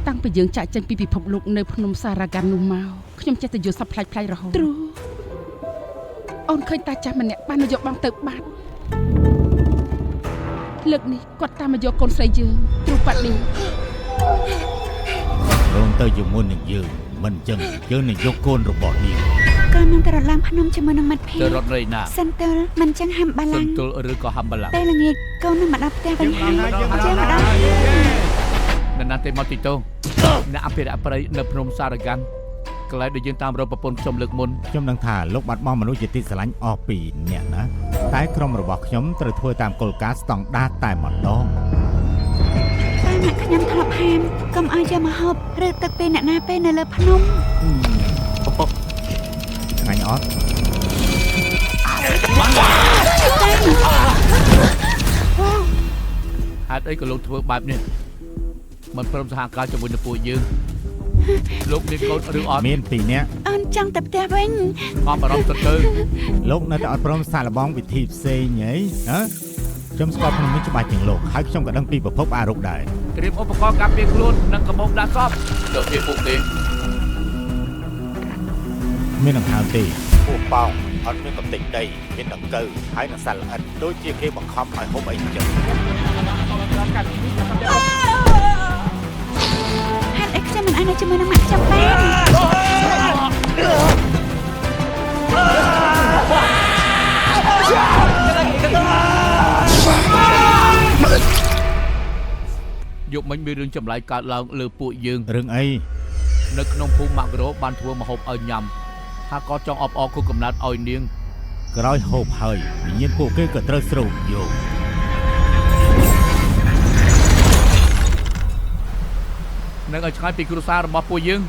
តាំងពីយើងចាក់ចេញពីពិភពលោកនៅភ្នំសារ៉ាហ្គាននោះមកខ្ញុំចេះតែយល់សប្តិប្លែកៗរហូតទ្រូអូនឃើញតាចាស់ម្នាក់បានមកយកបងទៅបាត់លើកនេះគាត់តាមមកយកកូនស្រីយើងទ្រូប៉ាឌី ព្រមទៅជាមួយនឹងយើងមិនអញ្ចឹងយើងនឹងយកកូនរបស់នាង កូននឹងទៅរត់ឡើងភ្នំជាមួយនឹងមិត្តភ ទៅ ក្តិ រត់នៅណា សិនទល់មិនចឹងហាំបា ស ឡាំង ន្ទុលឬក៏ហាំបាឡាំង ពេលល្ងាចកូននឹងមកដល់ផ្ទះវិញហើយយើងមកដល់ នរណាទេមកទីតូអ្នកអភិរក្សព្រៃនៅភ្នំសារ៉ាហ្គានកន្លែងដែលយើងតាមរកប្រពន្ធខ្ញុំលើកមុន ខ្ញុំដឹងថាលោកបាត់បង់មនុស្សជាទីស្រឡាញ់អស់ពីរនាក់ណាតែក្រុមរបស់ខ្ញុំត្រូវធ្វើតាមគោលការណ៍ស្តង់ដារតែម្ដង តែអ្នកខ្ញុំធ្លាប់ហាមកុំឲ្យយកមកហូបឬទឹកពេលអ្នកណាពេលនៅលើភ្នំ ឆ្ងាញ់អត់ ហេតុអីក៏លោកធ្វើបែបនេះមិនព្រមសហការជាមួយនឹងពួកយើងលោកមានកូនឬអត់ មានពីរនាក់ អូនចង់ទៅផ្ទះវិញ ខំបារម្ភទៅទៅ លោកនៅតែអត់ព្រមសាកល្បងវិធីផ្សេងហីហ៎ខ្ញុំស្គាល់ភ្នំនេះច្បាស់ជាងលោកហើយខ្ញុំក៏ដឹងពីប្រភពអារុកដែរ ត្រៀមឧបករណ៍ការពារខ្លួននិងកាបូបដាក់សពលោកវាពួកគេ មានដង្ហើមទេពួកប៉ោងអត់មានកំទេចដីមានដង្កូវហើយនឹងសត្វល្អិតដូចជាគេបង្ខំឲ្យហូបអីចឹង ហេតុអីខ្ញុំមិនអាចនៅជាមួយនឹងម៉ាក់ខ្ញុំបាន យកមិញមានរឿងចម្លែកកើតឡើងលើពួកយើង រឿងអី នៅក្នុងភូមិម៉ាក់ក្រូបានធ្វើម្ហូបឲ្យញ៉ាំថាក៏ចង់អបអរគុណកំណត់ឲ្យនាង ក្រោយហូបហើយវិញ្ញាណពួកគេក៏ត្រូវស្រូបយក នឹងឲ្យឆ្ងាយពីគ្រួសាររបស់ពួកយើង